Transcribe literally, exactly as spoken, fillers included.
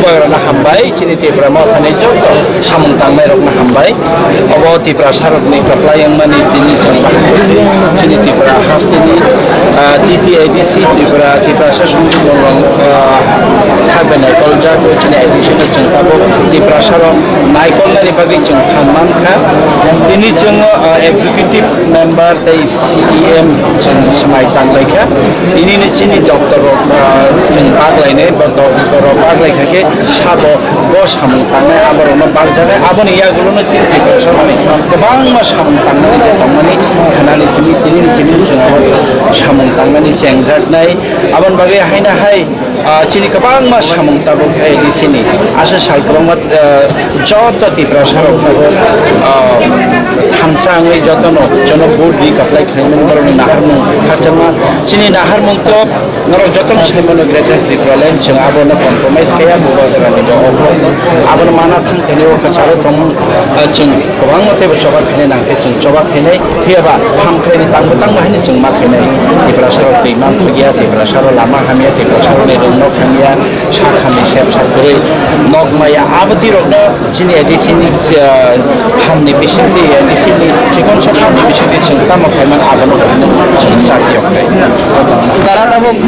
Rokno hambai, chini Tipra Mothani joto samung tangnairokno hambai. Obo Tiprasarokni kwplai wngmani tini chwng chini Tipra hasteni, ah, T T A D C, Tipra, Tiprasa Songni Bolrok, ah, sabai naikoljago chini A D C no chwng tabuk Tiprasarok naikolnani bagwi chwng phan mankha. Tini chwng, ah, executive member tei C E M chwng swmai tanglaikha. Tinini chini doctor rok, ah, chwng baglainai, ba doctor rok baglaikha khe sabo bo samung tangnai, aborokno bagjaknai. Aboni yagulono chini Tiprasarokni kwbangma samung tangnani je tongmani khanani simi, tinini simi chwng abo samung tangnani chengjaknai. Aboni bagwi haino hai, ah, chini kwbangma samung tabuk A D C ni. Aswk sal kwbangma, ah, joto Tiprasarok tabuk, ah, thansa wngwi jotono, jono vote ri kaplai khlaimani borokni naharmung khakchangma. Chini naharmung to norok jotono saimano Greater Tipraland, chwng abono compromise khaiya, Bubagrani bo obo. Abono mana thang thani o kwcharo tongmung, ah, chwng kwbangma teibo choba khaina nangkhe chwng choba khainai. Phiyaba hamkraini tangbo tangbo haino chwng ma khainai. Tiprasarok twi man thokya, Tiprasarok lama hamya, Tiprasarokni rwng nok hamya, sak hamya sep sak kwrwi nok maya. Abo twi rokno chini A D C ni, ah, phan ni bisingtwi, A D C ni chikon sok phan ni bisingtwi chwng tamo khaiman abono chwng chati yok tai. Tara tabuk